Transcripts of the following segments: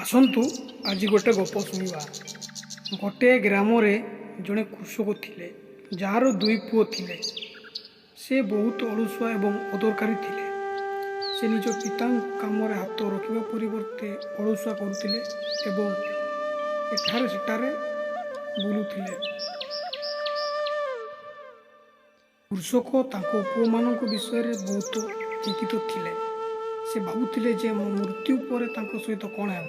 ଆସନ୍ତୁ ଆଜି ଗୋଟେ ଗପ ଶୁଣିବା। ଗୋଟିଏ ଗ୍ରାମରେ ଜଣେ କୃଷକ ଥିଲେ, ଯାହାର ଦୁଇ ପୁଅ ଥିଲେ। ସେ ବହୁତ ଅଳସୁଆ ଏବଂ ଅଦରକାରୀ ଥିଲେ। ସେ ନିଜ ପିତାଙ୍କ କାମରେ ହାତ ରଖିବା ପରିବର୍ତ୍ତେ ଅଳସୁଆ କରୁଥିଲେ ଏବଂ ଏଠାରେ ସେଠାରେ ବୁଲୁଥିଲେ। କୃଷକ ତାଙ୍କ ପୁଅମାନଙ୍କ ବିଷୟରେ ବହୁତ ଚିନ୍ତିତ ଥିଲେ। ସେ ଭାବୁଥିଲେ ଯେ ମୋ ମୃତ୍ୟୁ ପରେ ତାଙ୍କ ସହିତ କ'ଣ ହେବ,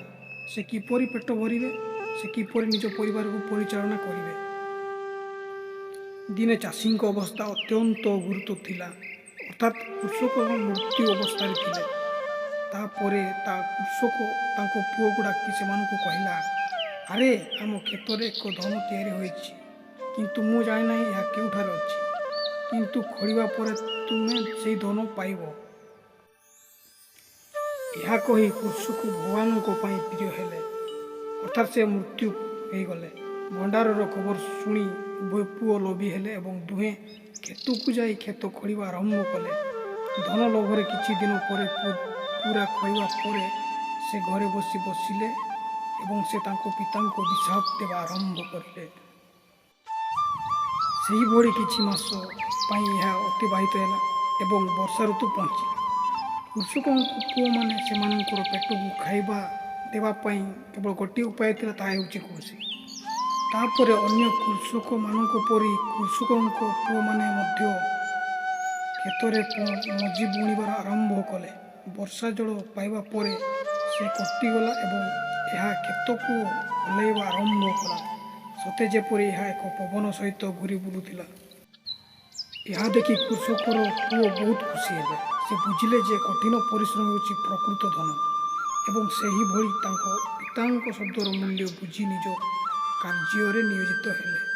ସେ କିପରି ପେଟ ଭରିବେ, ସେ କିପରି ନିଜ ପରିବାରକୁ ପରିଚାଳନା କରିବେ। ଦିନେ ଚାଷୀଙ୍କ ଅବସ୍ଥା ଅତ୍ୟନ୍ତ ଗୁରୁତର ଥିଲା, ଅର୍ଥାତ୍ କୃଷକ ମୃତ୍ୟୁ ଅବସ୍ଥାରେ ଥିଲେ। ତାପରେ ତା କୃଷକ ତାଙ୍କ ପୁଅକୁ ଡାକି ସେମାନଙ୍କୁ କହିଲା, ଆରେ, ଆମ କ୍ଷେତରେ ଏକ ଧନ ତିଆରି ହୋଇଛି, କିନ୍ତୁ ମୁଁ ଜାଣେ ନାହିଁ ଏହା କେଉଁଠାରେ ଅଛି। କିନ୍ତୁ ଖୋଳିବା ପରେ ତୁମେ ସେହି ଧନ ପାଇବ। ଏହା କହି କୃଷକ ଭଗବାନଙ୍କ ପାଇଁ ପ୍ରିୟ ହେଲେ, ଅର୍ଥାତ୍ ସେ ମୃତ୍ୟୁ ହୋଇଗଲେ। ଭଣ୍ଡାରର ଖବର ଶୁଣି ଉଭୟ ପୁଅ ଲୋଭୀ ହେଲେ ଏବଂ ଦୁହେଁ କ୍ଷେତକୁ ଯାଇ କ୍ଷେତ ଖୋଳିବା ଆରମ୍ଭ କଲେ। ଧନ ଲୋଭରେ କିଛି ଦିନ ପରେ ପୁରା ଖୋଳିବା ପରେ ସେ ଘରେ ବସି ବସିଲେ ଏବଂ ସେ ତାଙ୍କ ପିତାଙ୍କୁ ଅଭିଶାପ ଦେବା ଆରମ୍ଭ କରିଲେ। ସେହିଭଳି କିଛି ମାସ ପାଇଁ ଏହା ଅତିବାହିତ ହେଲା ଏବଂ ବର୍ଷା ଋତୁ ପହଞ୍ଚିଲା। କୃଷକଙ୍କ ପୁଅମାନେ ସେମାନଙ୍କର ପେଟକୁ ଖାଇବା ଦେବା ପାଇଁ କେବଳ ଗୋଟିଏ ଉପାୟ ଥିଲା, ତାହା ହେଉଛି କୃଷି। ତାପରେ ଅନ୍ୟ କୃଷକମାନଙ୍କ ପରି କୃଷକଙ୍କ ପୁଅମାନେ ମଧ୍ୟ କ୍ଷେତରେ ମଞ୍ଜି ବୁଣିବାର ଆରମ୍ଭ କଲେ। ବର୍ଷା ଜଳ ପାଇବା ପରେ ସେ କଟିଗଲା ଏବଂ ଏହା କ୍ଷେତକୁ ହଲାଇବା ଆରମ୍ଭ କଲା, ସତେ ଯେପରି ଏହା ଏକ ପବନ ସହିତ ଘୂରି ବୁଲୁଥିଲା। ଏହା ଦେଖି କୃଷକର ପୁଅ ବହୁତ ଖୁସି ହେଲେ। ସେ ବୁଝିଲେ ଯେ କଠିନ ପରିଶ୍ରମ ହେଉଛି ପ୍ରକୃତ ଧନ ଏବଂ ସେହିଭଳି ତାଙ୍କ ପିତାଙ୍କ ଶବ୍ଦର ମୂଲ୍ୟ ବୁଝି ନିଜ କାର୍ଯ୍ୟରେ ନିୟୋଜିତ ହେଲେ।